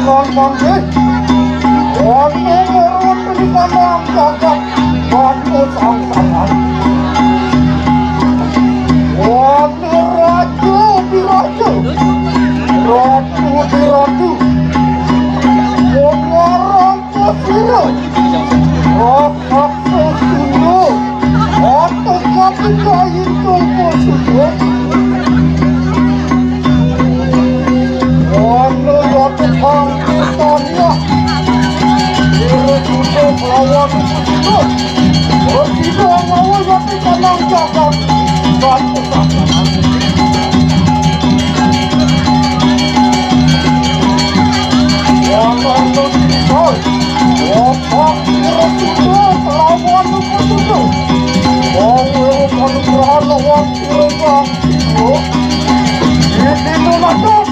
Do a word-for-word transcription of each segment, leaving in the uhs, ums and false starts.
Lan manggih. Wonten wonten di kanang jagat. Batu sangsangan. Wonten raja di raja. Ratu di ratu. Wong larang Sira, raksasa Sunda, otak kaki kain tolpo Sunda. Wana yati kang tanya, ira Sunda kelawan Sunda. Sida ngawa yati kanang jagat, dan pesantren. Wana yati kang Wong sira sida kelawan lupa sida. Wong weruh panugrahan lawan sira kang sida. Ing dina latos.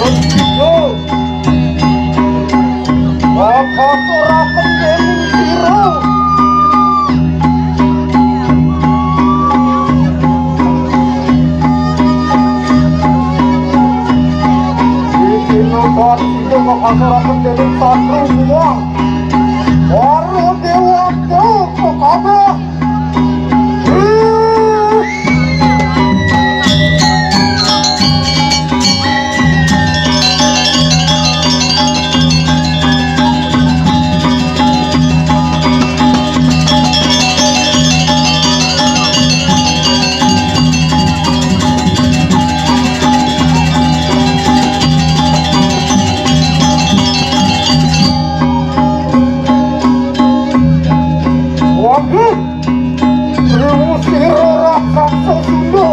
Resiko. Bakal suraken dening sira. Ing dina latos. Sing kekasaraken dening satru buang. Para dewata kabeh. Waduh, riwus sira raksasa Sunda,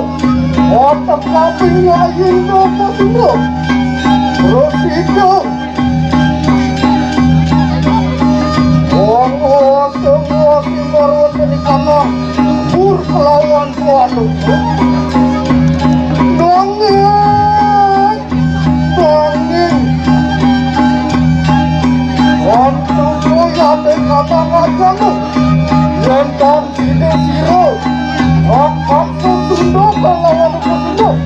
otak kabeh yayin apa Sunda. Terus itu, wong wong semua sing marwateni kana bur kelawan suanu. Nanging, nanging, wong tuwa yate kata ngajamu, yen kan sida sira, hak-hak sesunduk kelawan sesunduk.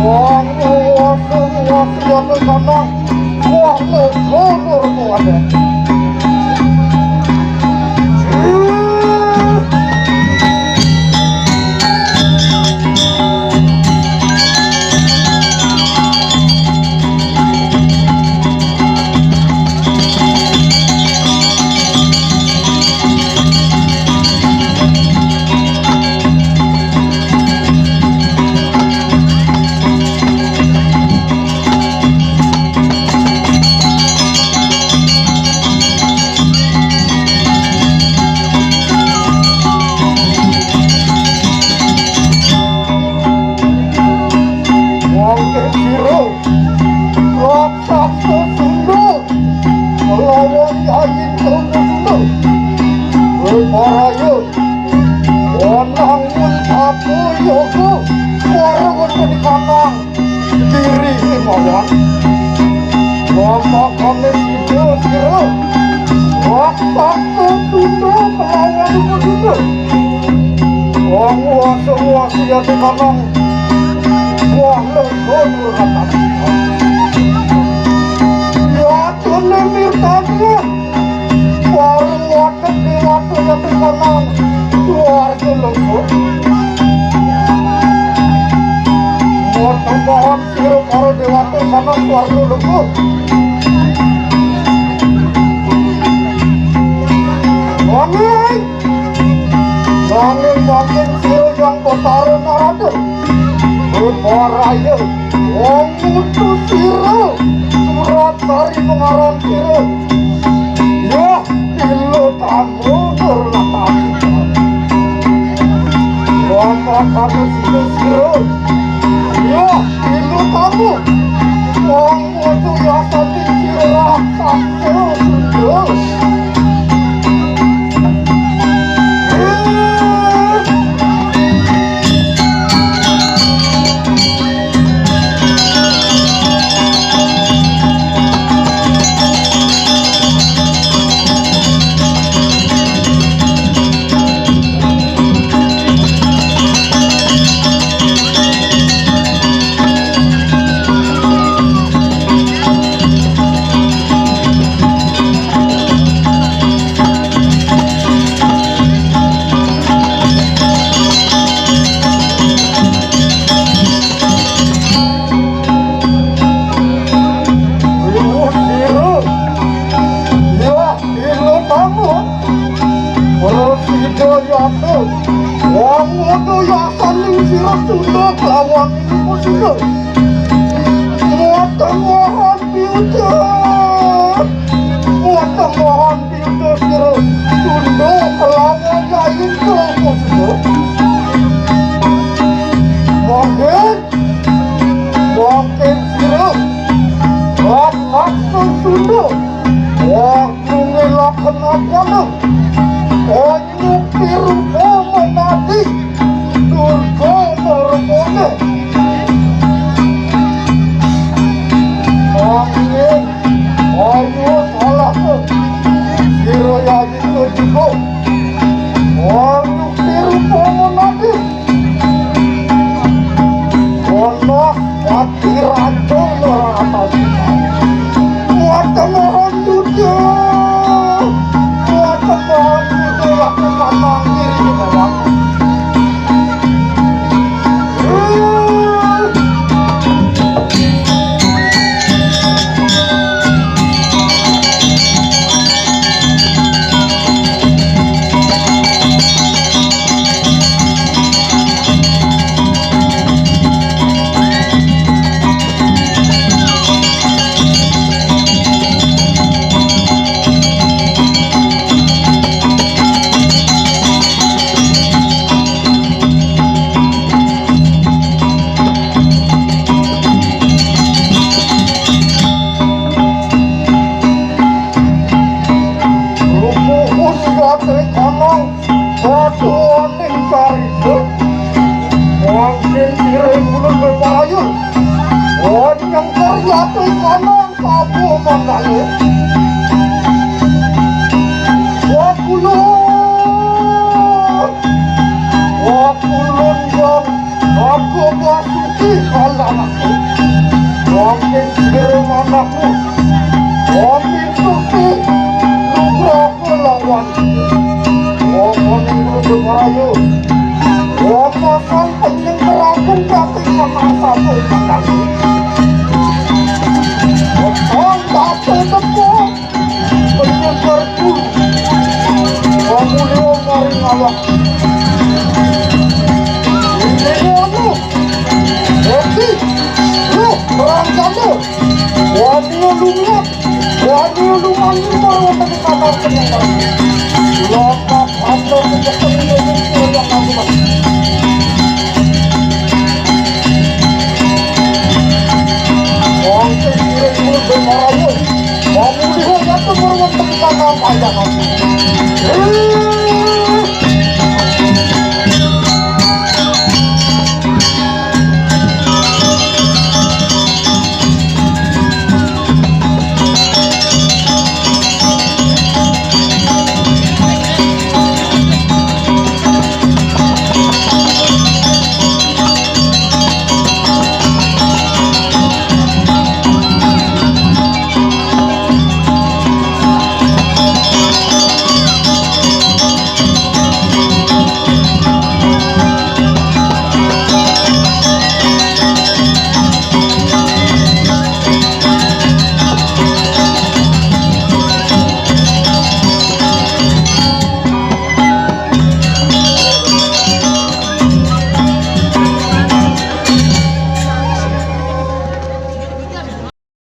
Wong wong semua sing yate kata Wah, lho, lho, lho, lho, ada. Wong sira raksasa Sunda nglawan Yayi Truna Sunda. Wé paraya, wanangun apa yoga, para wonten kanang diri kemawon. Wamakane sida sira, raksasa Sunda kelawan Sunda. Wong wasa-wasi ati kanang, wah, lenggo nurkatan. Yatune mirtani, warung wadek dewata ati kanang, keluarga lenggo. Wonten pohon sira para dewata kanang, keluarga lenggo. Wangi. Nanging makin sira Hyang Betara Narada. Bebaraya, wong ngutus sira, surat sari pengaran sira. Yah, ilu tamu nurlatamu. Wong kakane sira sira. Yah, ilu tamu. Wong Waduh, ya, sati sira raksasa, Sunda. Temohon piutuh. Wah, temohon piutuh sira. Tunduk kelawan yayin kelawan sira. Mungkin, mungkin sira. Wah, maksud tunduk. Wah, ngelak kena jalan. Nyuki rupa menadi Durga Nirmana. Angin, ayo salah tu. Kira yayi tu juga. Wong nyuki rupa menadi. Kono ati raja ora atas. Kuat temohon dunia. Kuat temohon dunia. Aku mamang diri di bawah. Lupuhun Gatotkaca, batuaning carita. Wangsin sira ulun bebayu. Wanyang karyate kanang kabu mandale. Wakulun. Wakulun yang aku basuki kalanakku. Wangsin sira manakku. Wangsin suki nugraha lawan. Wong menunggu Jemarayu. Wong pasang penyeng keragun jati menang satu menang. Wong batu tepung penyeng kerbu. Wong mulio maring awak. Ini anu. Oke. Lu perang kamu. Wong mulio lungat. Wani lumayu baru tadi kabar kenyang. Lopak atau kenyang